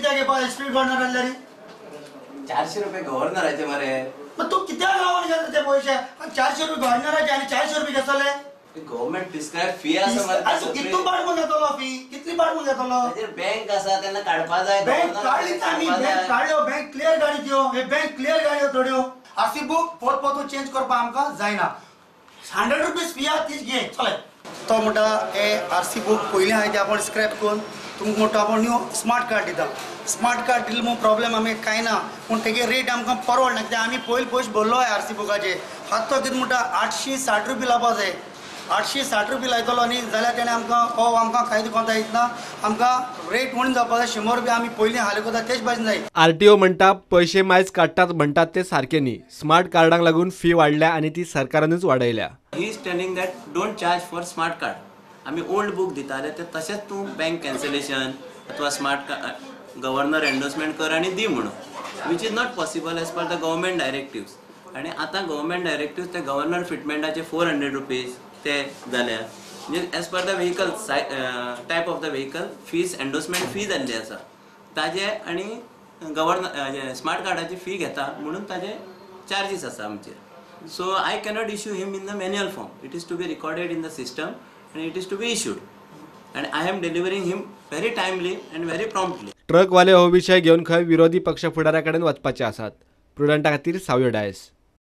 कित्याक घेवपा speed governor जाल्यार 400 रुपये गव्हर्नराचे मरे. मग तूं कित्याक लावन घेता ते पयशे? आनी 400 रुपये गव्हर्नराचे आनी 400 रुपये घेतले. गव्हर्नमेंट प्रिस्क्रायब फी आसा मरे. तूं कितू पाड म्हूण घेतलो फी? कितली पाड म्हूण घेतलो? ताजेर बँक आसा तेन्ना काडपा जाय. बँक काडलीच आमी, बँक काडल्यो, बँक क्लियर गाडी त्यो, हे बँक क्लियर गाडयो थोड्यो. आरसी बूक परत परतून चेंज करपाक आमकां जायना. 100 रुपीज फी आसा तीच घे. चल तो म्हणटा हे आरसी बूक पयलीं आहाय ते आपूण स्क्रॅप करून तुमकां म्हणटा आपूण न्यू स्मार्ट कार्ड दिता. स्मार्ट कार्ड दिलें म्हूण प्रॉब्लेम आमी कांय ना, पूण तेगे रेट आमकां परवडना कित्याक आमी पयलीं पयशे भरलो आहाय आरसी बुकाचे. आतां तो कितें म्हणटा 860 रुपया लावपा जाय. 860 रुपया लायतलो न्ही जाल्यार तेणें आमकां हो आमकां कांय कोंता येतना आमकां रेट म्हणून जावपा जाय. 100 रुपया आमी पयलीं हाले करता तेच भाशेन जाय. आरटीओ म्हणटा पयशे मायज काडटात म्हणटात ते सारके न्ही. स्मार्ट कार्डांक लागून फी वाडल्या आनी ती सरकारानूच वाडयल्या. He is telling that don't charge for smart card. आमी ओल्ड बूक दिताले ते तशेंच तूं बँक कॅन्सलेशन अथवा स्मार्ट कार्ड गव्हर्नर एन्डोर्समेंट कर आनी दी म्हणून, which is not possible as per the government directives. आनी आतां गव्हर्मेंट डायरेक्टिव्स ते गव्हर्नर फिटमेंटाचे 400 रुपीज ते जाल्या. म्हणजे as per the vehicle type of the vehicle fees endorsement fee जाल्ली आसा ताजे आनी गव्हर्नर स्मार्ट कार्डाची फी घेता म्हणून ताजे चार्जीस आसा आमचेर. So I cannot issue him in the manual form. It is to be recorded in the system and it is to be issued. And I am delivering him very timely and very promptly. ट्रकवाले हो विशय घेवन खंय विरोधी पक्ष फुडाऱ्या कडेन वचपाचे आसात. प्रुडंटा खातीर सावयो डायस.